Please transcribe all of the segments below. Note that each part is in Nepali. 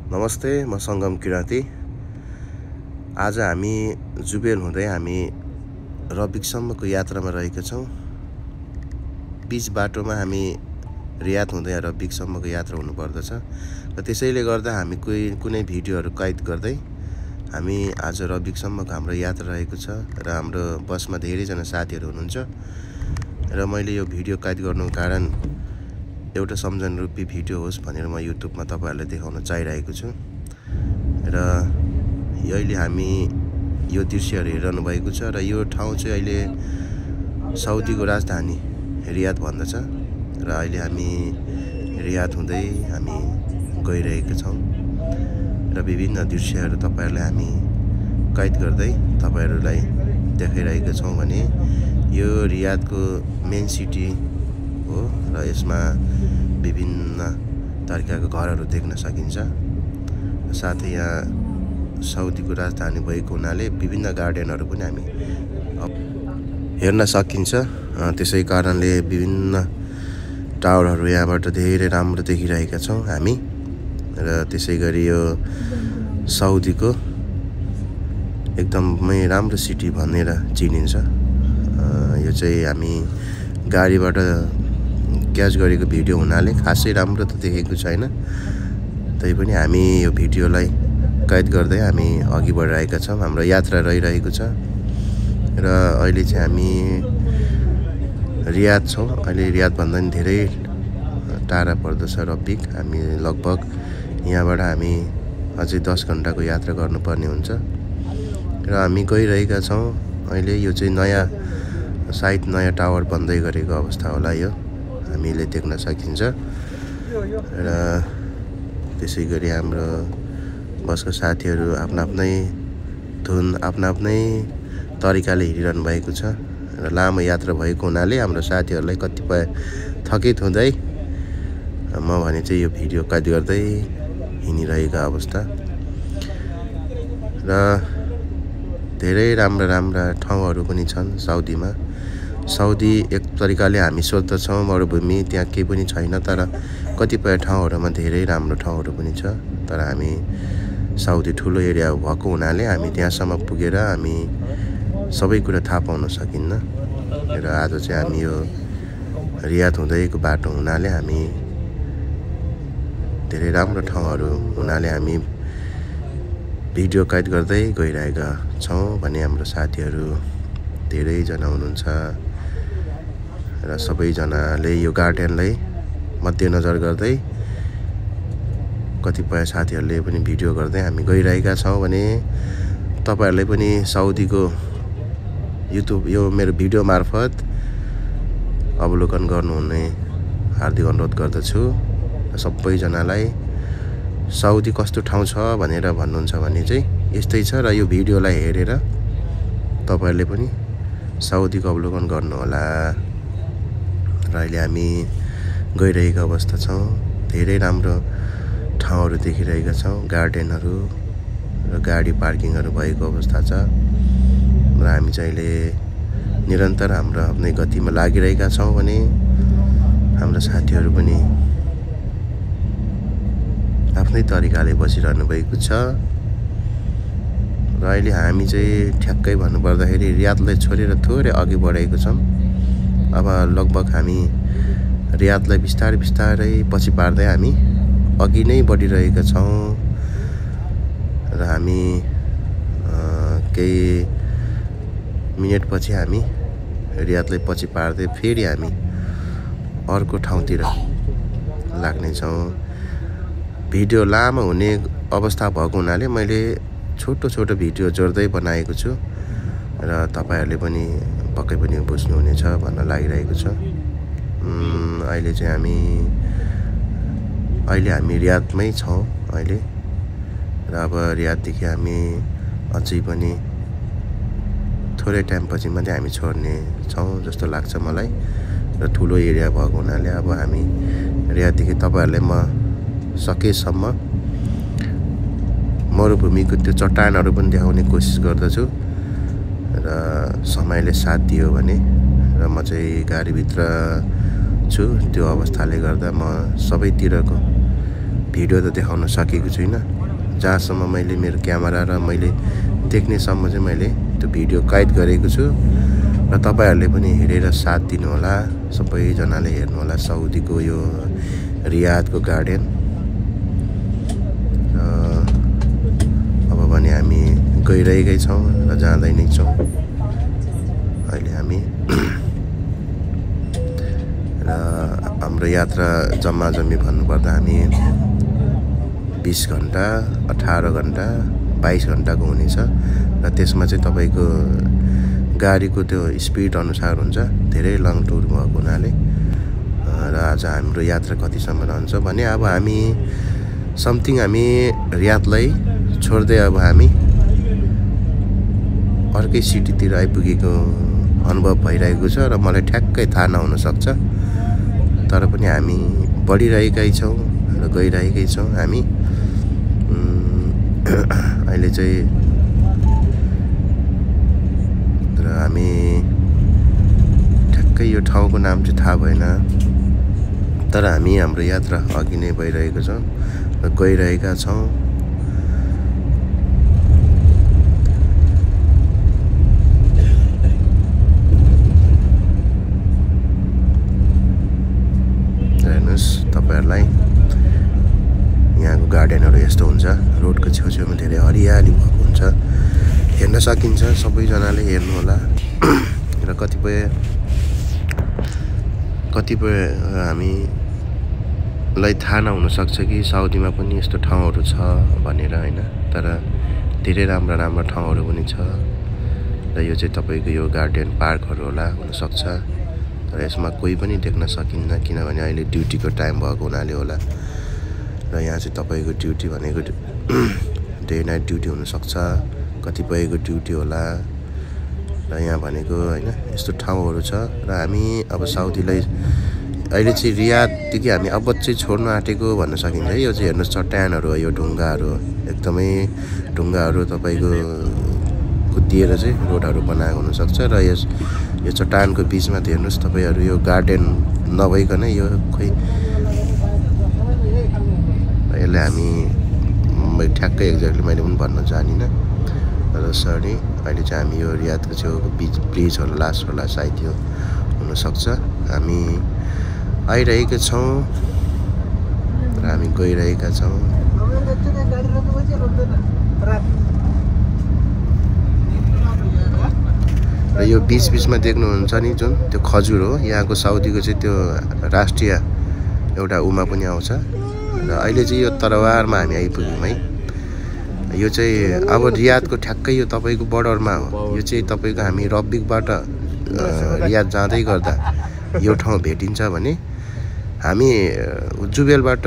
नमस्ते, म सङ्गम किराती। आज हामी जुबेल हुँदै हामी रबिकसम्मको यात्रामा रहेका छौँ। बीच बाटोमा हामी रियाद हुँदै रबिकसम्मको यात्रा हुनुपर्दछ र त्यसैले गर्दा हामी कुनै भिडियोहरू कैद गर्दै हामी आज रबिकसम्मको हाम्रो यात्रा रहेको छ र हाम्रो बसमा धेरैजना साथीहरू हुनुहुन्छ र मैले यो भिडियो कैद गर्नुको कारण एउटा सम्झनारूपी भिडियो होस् भनेर म युट्युबमा तपाईहरुलाई देखाउन चाहिरहेको छु र अहिले हामी यो दृश्यहरू हेरिरहनु भएको छ र यो ठाउँ चाहिँ अहिले साउदीको राजधानी रियाद भन्दछ र अहिले हामी रियाद हुँदै हामी गइरहेका छौँ र विभिन्न दृश्यहरू तपाईहरुलाई हामी कैद गर्दै तपाईहरुलाई देखाइरहेका छौँ भने यो रियादको मेन सिटी हो र यसमा विभिन्न तरिकाको घरहरू देख्न सकिन्छ। साथै यहाँ साउदीको राजधानी भएको हुनाले विभिन्न गार्डनहरू पनि हामी हेर्न सकिन्छ। त्यसै कारणले विभिन्न टावरहरू यहाँबाट धेरै राम्रो देखिरहेका छौँ हामी र त्यसै गरी यो साउदीको एकदमै राम्रो सिटी भनेर चिनिन्छ। यो चाहिँ हामी गाडीबाट क्याच गरेको भिडियो हुनाले खासै राम्रो त देखेको छैन, तैपनि हामी यो भिडियोलाई कैद गर्दै हामी अघि बढिरहेका छौँ। हाम्रो यात्रा रहिरहेको छ र अहिले चाहिँ हामी रियाद छौँ। अहिले रियादभन्दा पनि धेरै टाढा पर्दछ रबिक। हामी लगभग यहाँबाट हामी अझै 10 घण्टाको यात्रा गर्नुपर्ने हुन्छ र हामी गइरहेका छौँ। अहिले यो चाहिँ सायद नयाँ टावर बन्दै गरेको अवस्था होला, यो हामीले देख्न सकिन्छ र त्यसै गरी हाम्रो बसका साथीहरू आफ्नै धुन आफ्नै तरिकाले हिँडिरहनु भएको छ र लामो यात्रा भएको हुनाले हाम्रो साथीहरूलाई कतिपय थकित हुँदै म भने चाहिँ यो भिडियो कैद गर्दै हिँडिरहेको अवस्था र धेरै राम्रा ठाउँहरू पनि छन् साउदीमा। साउदी एक तरिकाले हामी सोध्दछौँ मरुभूमि, त्यहाँ केही पनि छैन, तर कतिपय ठाउँहरूमा धेरै राम्रो ठाउँहरू पनि छ। तर हामी साउदी ठुलो एरिया भएको हुनाले हामी त्यहाँसम्म पुगेर हामी सबै कुरा थाहा पाउन सकिन्न र आज चाहिँ हामी यो रियाद हुँदैको बाटो हुनाले हामी धेरै राम्रो ठाउँहरू हुनाले हामी भिडियो कैद गर्दै गइरहेका छौँ भने हाम्रो साथीहरू धेरैजना हुनुहुन्छ र सबैजनाले यो गार्डनलाई मध्यनजर गर्दै कतिपय साथीहरूले पनि भिडियो गर्दै हामी गइरहेका छौँ भने तपाईहरुले पनि साउदीको युट्युब यो मेरो भिडियो मार्फत अवलोकन गर्नुहुने हार्दिक अनुरोध गर्दछु। सबैजनालाई साउदी कस्तो ठाउँ छ भनेर भन्नुहुन्छ भने चाहिँ यस्तै छ र यो भिडियोलाई हेरेर तपाईहरुले पनि साउदीको अवलोकन गर्नुहोला। र अहिले हामी गइरहेको अवस्था छौँ। धेरै राम्रो ठाउँहरू देखिरहेका छौँ, गार्डनहरू र गाडी पार्किङहरू भएको अवस्था छ र हामी चाहिँ अहिले निरन्तर हाम्रो आफ्नै गतिमा लागिरहेका छौँ भने हाम्रो साथीहरू पनि आफ्नै तरिकाले बसिरहनु भएको छ र अहिले हामी चाहिँ ठ्याक्कै भन्नुपर्दाखेरि रियादलाई छोडेर थोरै अघि बढेको छौँ। अब लगभग हामी रियादलाई बिस्तारै पछि पार्दै हामी अघि नै बढिरहेका छौँ र हामी केही मिनेटपछि हामी रियादलाई पछि पार्दै फेरि हामी अर्को ठाउँतिर लाग्नेछौँ। भिडियो लामो हुने अवस्था भएको हुनाले मैले छोटो भिडियो जोड्दै बनाएको छु र तपाईहरुले पनि पक्कै पनि बुझ्नुहुनेछ भन्न लागिरहेको छ। अहिले चाहिँ हामी रियादमै छौँ अहिले र अब रियाददेखि हामी अझै पनि थोरै टाइमपछि मात्रै हामी छोड्ने छौँ जस्तो लाग्छ मलाई र ठुलो एरिया भएको हुनाले अब हामी रियाददेखि तपाईहरुलाई म सकेसम्म मरुभूमिको त्यो चट्टानहरू पनि देखाउने कोसिस गर्दछु र समयले साथ दियो भने र म चाहिँ गाडीभित्र छु, त्यो अवस्थाले गर्दा म सबैतिरको भिडियो त देखाउन सकेको छुइनँ। जहाँसम्म मैले मेरो क्यामेरा र मैले देख्नेसम्म चाहिँ मैले त्यो भिडियो कैद गरेको छु र तपाईहरुले पनि हेरेर साथ दिनु होला। सबैजनाले हेर्नु होला साउदीको यो रियादको गार्डन। अब भने हामी गइरहेकै छौं र जाँदै नै छौं। अहिले हामी र हाम्रो यात्रा जम्मा-जम्मी भन्नुपर्दा हामी 20 घण्टा 18 घण्टा 22 घण्टाको हुनेछ र त्यसमा चाहिँ तपाईको गाडीको त्यो स्पिड अनुसार हुन्छ। धेरै लङ टुर भएको हुनाले र आज हाम्रो यात्रा कतिसम्म रहन्छ भने अब हामी समथिङ हामी रियादलाई छोड्दै अब हामी अर्कै सिटीतिर आइपुगेको अनुभव भइरहेको छ र मलाई ठ्याक्कै थाहा नहुन सक्छ। तर पनि हामी बढिरहेकै छौं र गइरहेकै छौं। हामी अहिले चाहिँ र हामी ठ्याक्कै यो ठाउँको नाम चाहिँ थाहा भएन। तर हामी हाम्रो यात्रा अघि नै भइरहेको छ र गइरहेका छौं। तपाईहरुलाई यहाँको गार्डनहरु यस्तो हुन्छ। रोडको छेउछेउमा धेरै हरियाली भएको हुन्छ। हेर्न सकिन्छ। सबैजनाले हेर्नु होला। र कतिपय हामीलाई थाहा नहुन सक्छ कि साउदीमा पनि यस्तो ठाउँहरु छ भनेर हैन। तर धेरै राम्रो ठाउँहरु पनि छ र यो चाहिँ तपाईको यो गार्डन पार्कहरु होला हुन सक्छ। तर यसमा कोही पनि देख्न सकिन्न किनभने अहिले ड्युटीको टाइम भएको हुनाले होला। र यहाँ चाहिँ तपाईको ड्युटी भनेको डे नाइट ड्युटी हुन सक्छ। कतिपयको ड्युटी होला र यहाँ भनेको हैन यस्तो ठाउँहरु छ र हामी अब साउदीलाई अहिले चाहिँ रियाददेखि हामी अब चाहिँ छोड्न आटेको भन्न सकिन्छ। यो चाहिँ हेर्नुस् चट्टानहरु यो ढुङ्गाहरु एकदमै ढुङ्गाहरु तपाईको कुदिएर चाहिँ रोडहरु बनाएको हुन सक्छ र यो चट्टानको बीचमा त हेर्नुस् तपाईहरु यो गार्डन नभइकन यो खोइ यसले हामी ठ्याक्कै एक्ज्याक्टली मैले पनि भन्न जानिन। र सरी अहिले चाहिँ हामी यो रियादको छेउको ब्रिज होला सायद यो हुन सक्छ। हामी आइरहेका छौं र हामी गइरहेका छौं। र यो बीचमा देख्नुहुन्छ नि जुन त्यो खजुर हो यहाँको साउदीको चाहिँ त्यो राष्ट्रिय एउटा उमा पनि आउँछ। र अहिले चाहिँ यो तरवारमा हामी आइपुग्यौं है। यो चाहिँ अब रियादको ठ्याक्कै यो तपाईको बर्डरमा हो। यो चाहिँ तपाईको हामी रब्बिकबाट रियाद जाँदै गर्दा यो ठाउँ भेटिन्छ भने हामी जुबेलबाट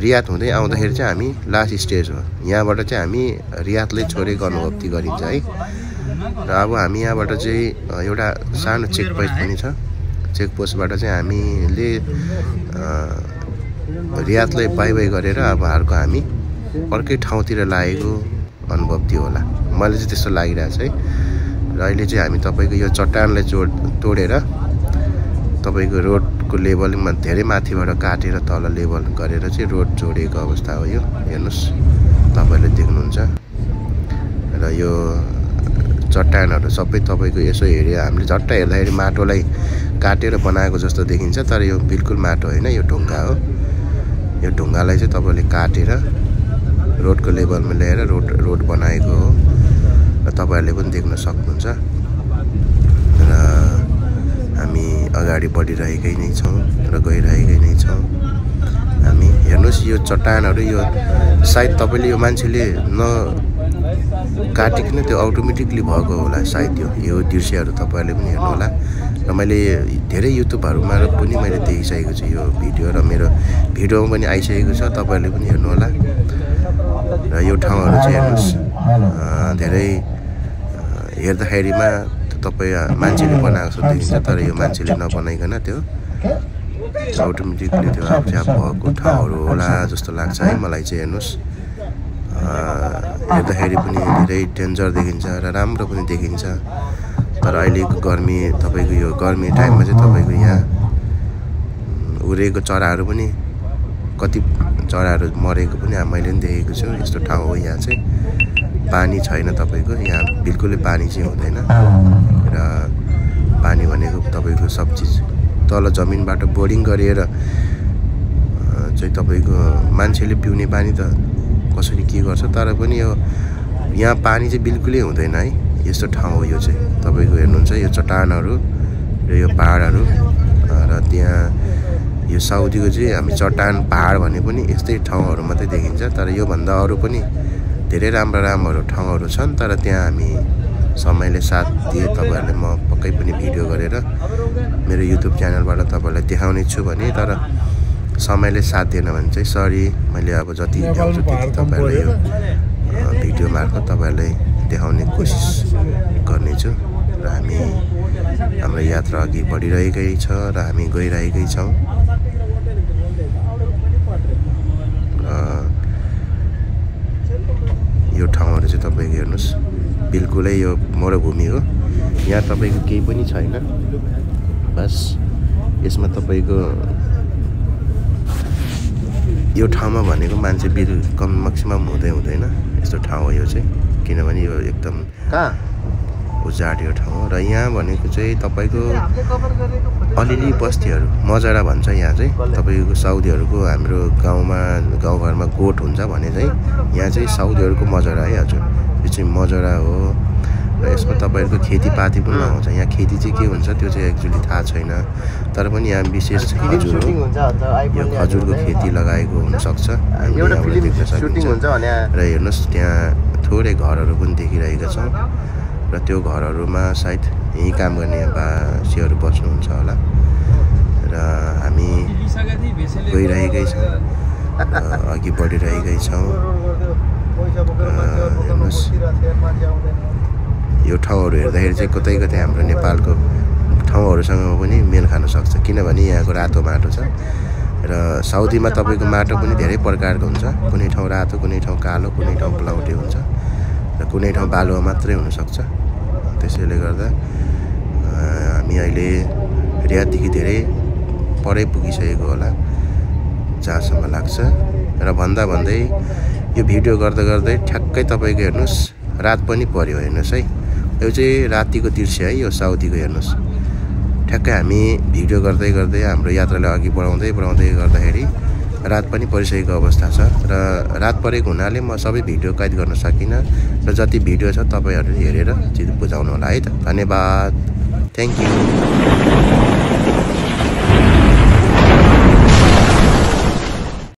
रियाद हुँदै आउँदाखेरि चाहिँ हामी लास्ट स्टेज हो। यहाँबाट चाहिँ हामी रियादलाई छोडेको अनुभूति गरिन्छ है। र अब हामी यहाँबाट चाहिँ एउटा सानो चेक पोस्ट पनि छ। चेक पोस्टबाट चाहिँ हामीले रियादलाई बाइ बाइ गरेर अब अर्को हामी अर्कै ठाउँतिर लागेको अनुभूति होला। मलाई चाहिँ त्यस्तो लागिरहेछ है। र अहिले चाहिँ हामी तपाईको यो चट्टानलाई तोडेर तपाईको रोडको लेभलमा धेरै माथिबाट काटेर तल लेभल गरेर चाहिँ रोड जोडेको अवस्था हो यो। हेर्नुस् तपाईले देख्नुहुन्छ। र यो चट्टानहरु सबै तपाईको यसो हेरे हामीले झट्ट हेर्दाखेरि माटोलाई काटेर बनाएको जस्तो देखिन्छ। तर यो बिल्कुल माटो हैन यो ढुङ्गा हो। यो ढुङ्गालाई चाहिँ तपाईले काटेर रोडको लेभलमा ल्याएर रोड बनाएको हो र तपाईहरुले पनि देख्न सक्नुहुन्छ। र हामी अगाडि बढिरहेकै नै छौं र गइरहेकै नै छौं। हामी हेर्नुस् यो चट्टानहरु यो सायद तपाईले यो मान्छेले काटिकन त्यो अटोमेटिकली भएको होला सायद यो दृश्यहरु तपाईहरुले पनि हेर्नु होला। र मैले धेरै युट्युबहरुमा पनि मैले देखिसकेको छु यो भिडियो र मेरो भिडियोमा पनि आइसकेको छ। तपाईहरुले पनि हेर्नु होला। र यो ठाउँहरु चाहिँ हेर्नुस् धेरै हेर्दाखेरिमा तपाई मान्छेले बनाएको जस्तो देखिन्छ। तर यो मान्छेले नबनाइकन त्यो अटोमेटिकली त्यो आफै भएको ठाउँहरु होला जस्तो लाग्छ है मलाई चाहिँ। हेर्नुस् हेर्दाखेरि पनि धेरै डेन्जर देखिन्छ र राम्रो पनि देखिन्छ। तर अहिलेको गर्मी तपाईको यो गर्मी टाइममा चाहिँ तपाईको यहाँ उडेको चराहरु पनि कति चराहरू मरेको पनि मैले पनि देखेको छु। यस्तो ठाउँ हो यहाँ चाहिँ। पानी छैन तपाईको, यहाँ बिल्कुलै पानी चाहिँ हुँदैन। र पानी भनेको तपाईको सब चिज तल जमिनबाट बोरिङ गरेर चाहिँ तपाईको मान्छेले पिउने पानी त कसरी के गर्छ, तर पनि यो यहाँ पानी चाहिँ बिल्कुलै हुँदैन है। यस्तो ठाउँ हो यो चाहिँ। तपाईको हेर्नुहुन्छ यो चट्टानहरू र यो पहाडहरू र त्यहाँ यो साउदीको चाहिँ हामी चट्टान पहाड भने पनि यस्तै ठाउँहरू मात्रै देखिन्छ। तर योभन्दा अरू पनि धेरै राम्रो ठाउँहरू छन्। तर त्यहाँ हामी समयले साथ दिए तपाईहरुले म पक्कै पनि भिडियो गरेर मेरो युट्युब च्यानलबाट तपाईहरुलाई देखाउने छु भने, तर समयले साथ दिएन भने चाहिँ सरी। मैले अब जति भ्याउँछु त्यति तपाईहरुलाई यो भिडियो मार्फत तपाईहरुलाई देखाउने कोसिस गर्नेछु। र हामी हाम्रो यात्रा अघि बढिरहेकै छ र हामी गइरहेकै छौं। यो ठाउँहरु चाहिँ तपाईको हेर्नुस्, बिल्कुलै यो मरुभूमि हो। यहाँ तपाईको केही पनि छैन। बस यसमा तपाईको यो ठाउँमा भनेको मान्छे कम मैक्सिमम हुँदैन। यस्तो ठाउँ हो यो चाहिँ, किनभने यो एकदम उजाड यो ठाउँ हो। र यहाँ भनेको चाहिँ तपाईको अलिअलि बस्तीहरू मजरा भन्छ यहाँ चाहिँ। तपाईको साउदीहरूको हाम्रो गाउँघरमा गोठ हुन्छ भने चाहिँ यहाँ चाहिँ साउदीहरूको मजरा है हजुर। यो चाहिँ मजरा हो र यसमा तपाईहरुको खेतीपाती पनि लगाउँछ। यहाँ खेती चाहिँ के हुन्छ त्यो चाहिँ एक्चुअली थाहा छैन, तर पनि यहाँ विशेष खजुर हो। यो खजुरको खेती लगाएको हुन सक्छ, हामीले यहाँबाट देख्न सकिन्छ। र हेर्नुस् त्यहाँ थोरै घरहरू पनि देखिरहेका छौं र त्यो घरहरूमा सायद यही काम गर्ने बासीहरू बस्नुहुन्छ होला। र हामी गइरहेकै छौं, अघि बढिरहेकै छौं। हेर्नुस् यो ठाउँहरू हेर्दाखेरि चाहिँ कतै हाम्रो नेपालको ठाउँहरूसँग पनि मेल खान सक्छ, किनभने यहाँको रातो माटो छ। र साउदीमा तपाईको माटो पनि धेरै प्रकारको हुन्छ। कुनै ठाउँ रातो, कुनै ठाउँ कालो, कुनै ठाउँ पलाउटे हुन्छ र कुनै ठाउँ बालुवा मात्रै हुन सक्छ। त्यसैले गर्दा हामी अहिले रियाददेखि धेरै परै पुगिसकेको होला जहाँसम्म लाग्छ। र भन्दै यो भिडियो गर्दै ठ्याक्कै तपाईको हेर्नुस् रात पनि पर्यो। हेर्नुस् है, यो चाहिँ रातिको दृश्य है यो साउदीको। हेर्नुस् ठ्याक्कै हामी भिडियो गर्दै हाम्रो यात्रालाई अघि बढाउँदै गर्दाखेरि रात पनि परिसकेको अवस्था छ। र रात परेको हुनाले म सबै भिडियो कैद गर्न सकिनँ र जति भिडियो छ तपाईहरुले हेरेर चिज बुझाउनु होला है त। धन्यवाद, थ्यांक यू।